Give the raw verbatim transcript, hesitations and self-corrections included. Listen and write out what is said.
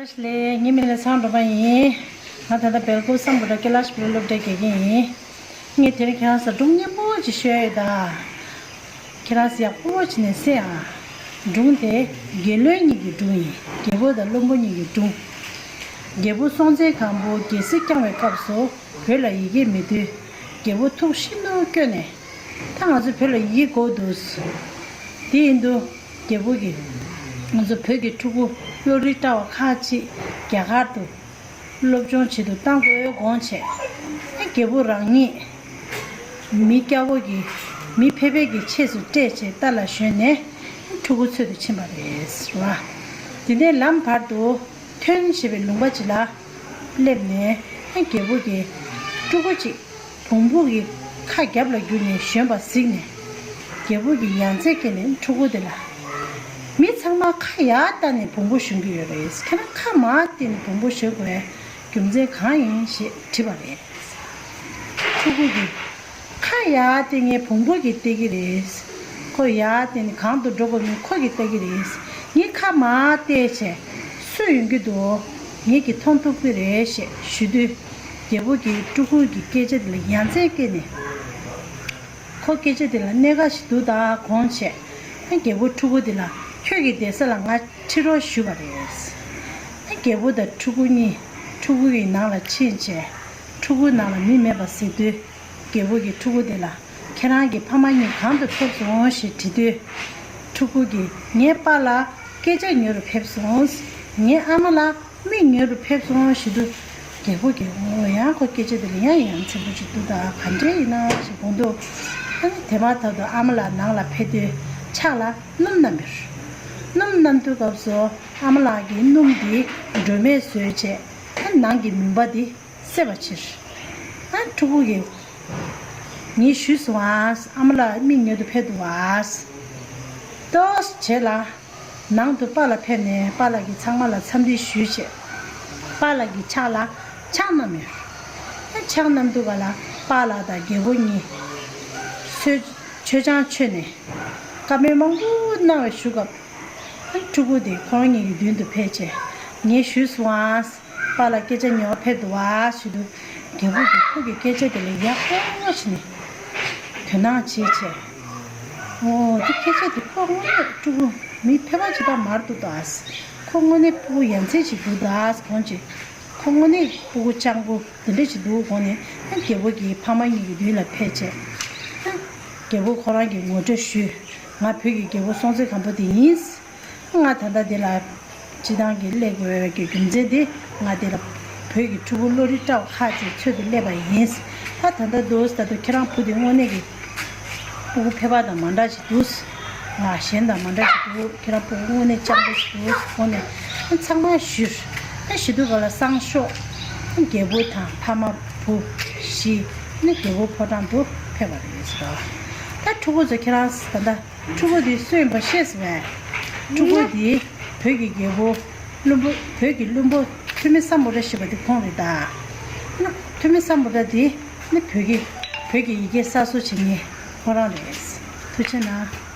ལགས། ངའི་མིང་ལ་ཚང་སྒྲོལ་མ་ཡིན། ང་ད་ལྟ་སྦེལ་ཀོབ་སམ་བྷོ་ཊ་ཀེ་ལཱཤ་བྷི་ལ་སློབ་གྲྭའི་དགེ་རྒན་ཡིན། ངས་དེ་རིང་ཁྱེད་རང་ཚོར་སྒྲུང་སྙན་པོ་ཅིག་ཤོད་ཡོད་ད། ཁྱེད་རང་ཚོ་ཡག་པོ་བྱས་ནས་གསན་ཨ། སྒྲུང་དེ་རྒྱལ་བློན་གཉིས་ཀྱི་སྒྲུང་ཡིན། རྒྱལ་པོ་དང་བློན་པོ་གཉིས་ཀྱི་སྒྲུང་། རྒྱལ་པོ་སྲོང་བཙན་སྒམ་པོ་རྒྱལ་སྲིད་བསྐྱངས་པའི་སྐབས་སུ་བོད་ལ་ཡི་གེ་མེད་དུས། རྒྱལ་པོ་ཐུགས་ཤིན་ཏུ་སྐྱོ་ནས། ད་ང་ཚོ་བོད་ལ་ཡི་གེ་དགོས་འདུག། དེ་ཡིན་དུས་རྒྱལ་པོ་གིས་ང་ཚོ་བོད་ཀྱི་ཕྲུ་གུ་བློ་རིག་བཀྲ་བ་ཁག་ཅིག་རྒྱ་གར་དུ་སློབ་སྦྱོང་བྱེད་དུ་བཏང་དགོས་དགོངས་བྱས། རྒྱལ་པོ་རང་ཉིད་མི་སྐྱ་བོ་གི་མི་ཕལ་པའི་གི་ཆས་སུ་སྤྲས་བྱས་རྟ་ལ་ཞོན་ནས་ཕྲུ་གུ་འཚོལ་དུ་ཕྱིན་པ་རེད་བ། དེ་ནས་ལམ་བར་དུ་ཐོན་ཞེས་པའི་ལུང་པ་ཅིག་ལ་སླེབས་ནས་རྒྱལ་པོ་གིས་ཕྲུ་གུ་ཅིག་བོང་བུ་གི་ཁ་རྒྱབ་ལ་བསྒྱུར་ནས་ཞོན་པ་གཟིགས་ནས། རྒྱལ་པོ་གིས་ཡ་མཚན་སྐྱེས་ནས་ཕྲུ་གུ་དེ་ལ། མི་ཚང་མ་ཁ་ཡར་བལྟས་ནས་བོང་བུ་ཞོན་གྱི་ཡོད་རེད། ཁྱེད་རང་ཁ་མར་བལྟས་ནས་བོང་བུ་ཞོན་དགོས་པའི་རྒྱུ་མཚན་གང་ཡིན་ཞེས་དྲིས་པ་རེད། ཕྲུ་གུ་གིས། ཁ་ཡར་བལྟས་ངས་བོང་བུ་གིས་བལྟས་ཀྱི་རེད། ཁོ་ཡར་བལྟས་ནས་གང་དུ་འགྲོ་དགོས་མིན་ཁོ་གིས་བལྟ་གི་རེད། ངས་ཁ་མར་བལྟས་བྱས་སུ་ཡོང་གི་འདུག། ངེད་ཀྱིས་མཐོང་ཐུབ་ཀྱི་རེད་ཞེས་ཞུ་དུས། རྒྱལ་པོ་གིས་ཕྲུ་གུ་གི་སྐད་ཆ་དེ་ལ་ཡ་མཚན་སྐྱེས་ནས། ཁོ་སྐད་ཆ་དེ་ལ་གནད་འགག་ཞིག་འདུག་ད་དགོངས་བྱས། རྒྱལ་པོས་ཕྲུ་གུ་དེ་ལ་ཁྱོད་ཀྱི་བསྡད་ས་ལ་ང་ཁྲིད་རོགས་ཞུས་པ་རེད། རྒྱལ་པོ་དང་ཕྲུ་གུ་གཉིས་ཕྲུ་གུ་ཡི་ནང་ལ་ཕྱིན་བྱས། ཕྲུ་གུའི་ནང་ལ་མི་མེད་པ་གཟིགས་དུས། རྒྱལ་པོ་གིས་ཕྲུ་གུ་དེ་ལ། ཁྱེད་རང་གི་ཕ་མ་གཉིས་གང་དུ་ཕེབས་སོང་ཞེས་དྲིས་དུས། ཕྲུ་གུ་གིས་ངའི་པཱ་ལགས་སྐད་ཆ་ཉོ་རུ་ཕེབས་སོང་། ངའི་ཨ་མ་ལགས་མིག་ཉོ་རུ་ཕེབས་སོང་ཞུ་དུས། རྒྱལ་པོ་གིས་འོ་ཡང་ཁོ་སྐད་ཆ་དེ་ལ་ཡང་ཡ་མཚན་པོ་ཅིག་འདུག་ད་ག་འདྲས་ཡིན་ན་ཞེས་དགོངས་འདུག། ཨ་ནི་དེ་མ་ཐག་ཏུ་ཨ་མ་ལགས་ནང་ལ་ཕེབས་དུས་ཕྱག་ལ་སྣུམ་བསྣམས་ཡོད། སྣུམ་བསྣམས་དུས་སྐབས་སུ་ཨ་མ་ལགས་ཀྱིས་སྣུམ་དེ་སྒྲོན་མེ་བཟོས་བྱས་ཨ་ནང་གི་མུན་པ་དེ། སེལ་བའི་ཕྱིར། ཨ་ཕྲུ་གུ་གིས། ངས་ཞུས་སོང་ཨ། ཨ་མ་ལགས་མིག་ཉོ་དུ་ཕེབས་འདུག་ཨ། ཏོག་བྱས་ལ། ནང་དུ་པཱ་ལགས་ཕེབས་ནས་པཱ་ལགས་ཀྱིས་ཚང་མ་ལ་འཚམས་འདྲི་ཞུས་བྱས། པཱ་ལགས་ཀྱི་ཕྱག་ལ་ཕྱག་བསྣམས་ཡོད། ཨ་ཕྱག་བསྣམས་འདུག་ག་ལ་པཱ་ལགས་དང་རྒྱལ་པོ་གཉིས། གསོལ། མཆོད་ཆང་མཆོད་ནས། བཀའ་མོལ་མང་པོ་གནང་བའི་ཞུ་སྐབས། ཕྲུ་གུ་དེ་ཁོ་རང་གཉིས་ཀྱི་མདུན་དུ་ཕེབས་བྱས། ངས་ཞུས་སོང་ཨ། པཱ་ལགས་སྐད་ཆ་ཉོ་བར་ཕེབས་འདུག་ཨ་ཞུ་དུས། རྒྱལ་པོ་གིས་ཁོ་གི་སྐད་ཆ་དེ་ལ་ཡག་པོ་བྱས་ནས་དོ་སྣང་བྱས་བྱས། འོ་དེ་སྐད་ཆ་དེ་ཁོ་དངོས་གནས་ཕྲུ་གུ་མི་ཕལ་པ་ཅིག་དང་མར་འདུག་ད། ཁོ་དངོས་གནས་ཕྲུ་གུ་ཡ་མཚན་ཅིག་འདུག་ད་དགོངས་བྱས། ཁོ་དངོས་གནས་ཕྲུ་གུ་སྤྱང་པོ་དེ་འདྲ་ཅིག་འདུག་དགོངས་ནས་རྒྱལ་པོ་གི་ཕ་མ་གཉིས་ཀྱི་མདུན་ལ་ཕེབས་བྱས། རྒྱལ་པོ་ཁོ་རང་གིས་ངོ་སྤྲོད་ཞུས། ང་བོད་ཀྱི་རྒྱལ་པོ་སྲོང་བཙན་སྒམ་པོ་དེ་ཡིན། ང་ད་ལྟ་འདི་ལ་སྤྱི་བཏང་གི་སླེབས་དགོས་པའི་རྒྱུ་མཚན་དེ་ང་འདི་ལ་བོད་ཀྱི་ཕྲུ་གུ་བློ་རིག་བཀྲ་བ་ཁག་ཅིག་འཚོལ་དུ་སླེབས་པ་ཡིན། ད་ད་ལྟ་འདུག་ད་དུང་ཁྱེད་རང་བུ་དེ་དངོས་གནས་ཀྱི་ཕྲུ་གུ་ཕལ་པ་དང་མ་འདྲ་ཞིག་འདུག། ང་གཞན་དང་མ་འདྲ་ཞིག་འདུག། ཁྱེད་རང་ཕྲུ་གུ་དངོས་གནས་སྤྱང་པོ་ཞིག་འདུག་དགོངས་ནས་ཚང་མ་ཞུས། ཞུ་དུས་ག་ལ་སང་ཞོགས་རྒྱལ་པོ་དང་ཕ་མ་བུ་བཞི་ནི་རྒྱལ་པོ་ཕོ་བྲང་དུ་ཕེབས་པ་རེད་ཟེར་བ། ད་ཕྲུ་གུ་ཚོ་ཁྱེད་རང་ད་ལྟ། ཕྲུ་གུ་དེ་སུ་ཡིན་པ་ཤེས་སོང་བས། ཕྲུ་གུ་དེ་བོད་ཀྱི་རྒྱལ་པོ། བློན་པོ། བོད་ཀྱི་བློན་པོ་ཐོན་མི་སམ་བྷོ་ཊ་ཞེས་པ་དེ་ཁོང་རེད་ད། ཐོན་མི་སམ་བྷོ་ཊ་དེ་ནི་བོད་ཀྱི་བོད་ཀྱི་ཡི་གེ་གསར་བཟོ་བྱེད་མཁན་ཁོ་རང་རེད། ཐུགས་རྗེ་གནང་།